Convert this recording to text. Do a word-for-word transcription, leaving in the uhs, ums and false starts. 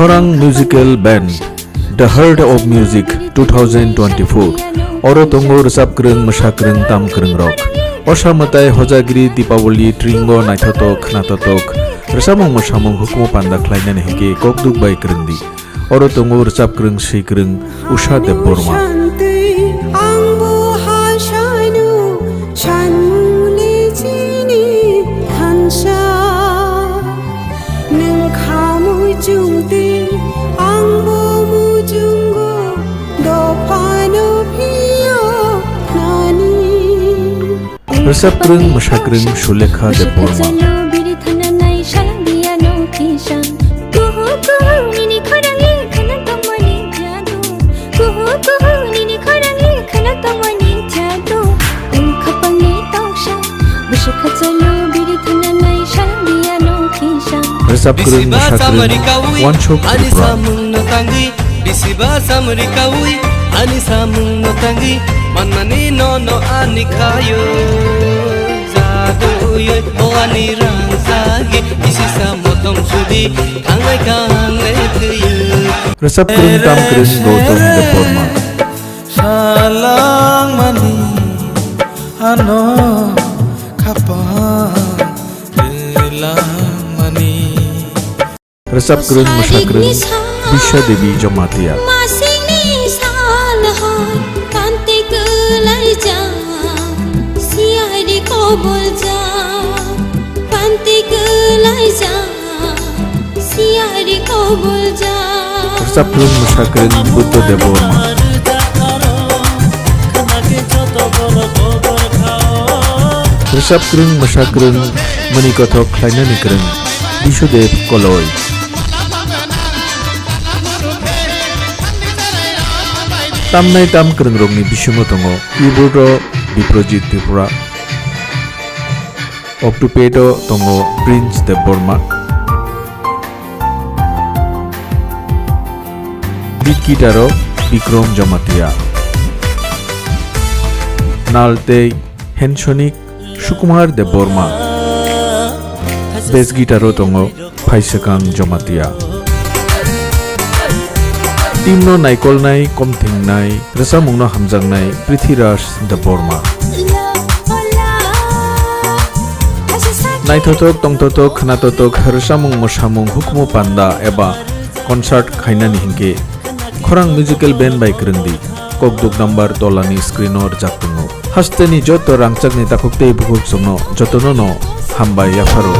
Khorang Musical Band, The Heart of Music two thousand twenty-four. Oro tongo rwchap kwrwng, mwsa kwrwng, tam kwrwng rok. Osa mwtai, hojagiri, Deepavali, tringo, naithotok, khnatotok, rwchapmung mwsamung hukumu panda khlainani hinkhe kokduk bai kwrwng di. Oro tongo rwchap kwrwng, swi kwrwng, Usha Debbarma. Ang bo ha sanu, sanmuli chini thansa. Nwng khamwi chungtwi, ang bo mujungo, dophano phiyo nani. Rwchap kwrwng, mwsa kwrwng, Sulekha Debbarma. Rwchap kwrwng, mwsa kwrwng, Wansuk Tripura. Bisiba samri kawi, ani samung no tangwi, manmani no no ani kayo. Jaduyoi bo ani rang sagi, isi sa motong sudi, thangai kangle tuyu. Rwchap kwrwng, tam kwrwng, Gautam Debbarma. Salangmani ano khapang rilangmani. Rwchap kwrwng, mwsa kwrwng, Bisha Devi Jamatia. Masingni sal hai kanti kwlaijak, siyari koboljak, kanti kwlaijak, siyari koboljak. Rwchap kwrwng, mwsa kwrwng, Buddha Debbarma. Rwchap kwrwng, mwsa kwrwng, mani kothok khlainani kwrwng, Bisudev Koloi. Tamnai tam kwrwngrokni bisingo tongo keyboard-o Biprojit Tripura, octopad-o tongo Prince Debbarma, lead guitar-o Bikrom Jamatia, nal tei hand sonic Sukumar Debbarma, bass guitar-o tongo Phaisekang Jamatia. Team-no naikolnai, komthingnai, rwchapmungno hamjaknai Prithviraj Debbarma. Naithotok, tongthotok, khnathotok, rwchapmung, mwsamung, hukumu panda eba concert khainani hinkhe Khorang Musical Band bai kwrwng di. Kokduk number tolani screen-o rwjak tongo. Hasteni joto rangchakni takhuk tei bukhuk chwngno jotono no hambai yapharo.